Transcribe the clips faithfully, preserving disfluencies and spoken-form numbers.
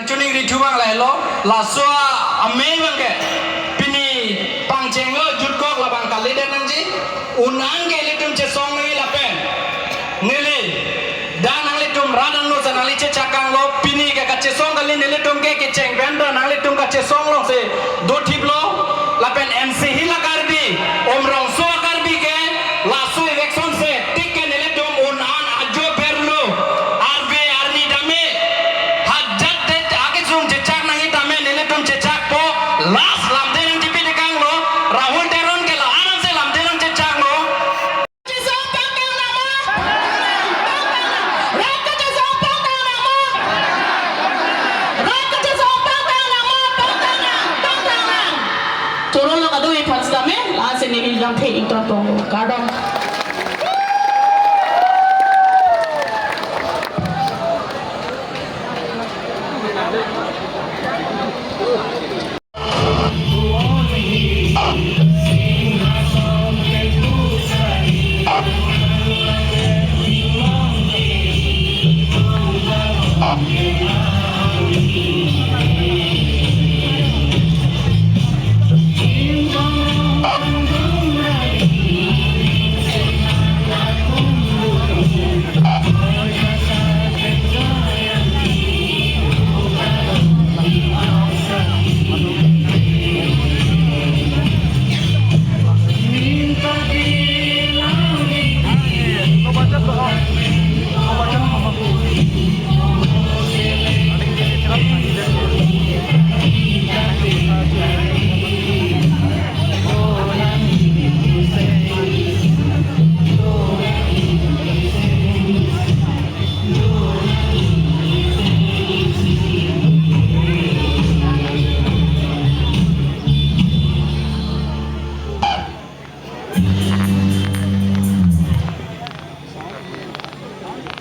Chuning rithu abang lahelo, laso amei abangke pini pangchenglo jutkok labang kalidet nangji, un-an ke ilitum chesong nangji lapen neli dak nanglitum rat anut sa nangli chechak kanglo, pini ke kachesong kali, nelitum ke kecheng pen do, nanglitum kachesong alongsi dothiplo, lapen M C Hill a-Karbi, Umrongso a-Karbi ke laso election si tik ke nelitum un-an ajo berlo, arve arni tame hajat det akesung chechak nangji tame nelitum chechakpo, last lamthe nangchipi tekanglo, Rahul Teron ke la-an ansi lamthe nangchechaklo. Chesong pangtang nang ma? Pangtang nang. Rat kachesong pangtang nang ma? Rat kachesong pangtang nang ma? Pangtang nang. Pangtang nang. Chorolo kadokave aphan sitame, la-an si neli lamthe ingtonpo. Kardom.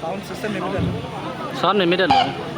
Sound system in the middle. Sound in the middle.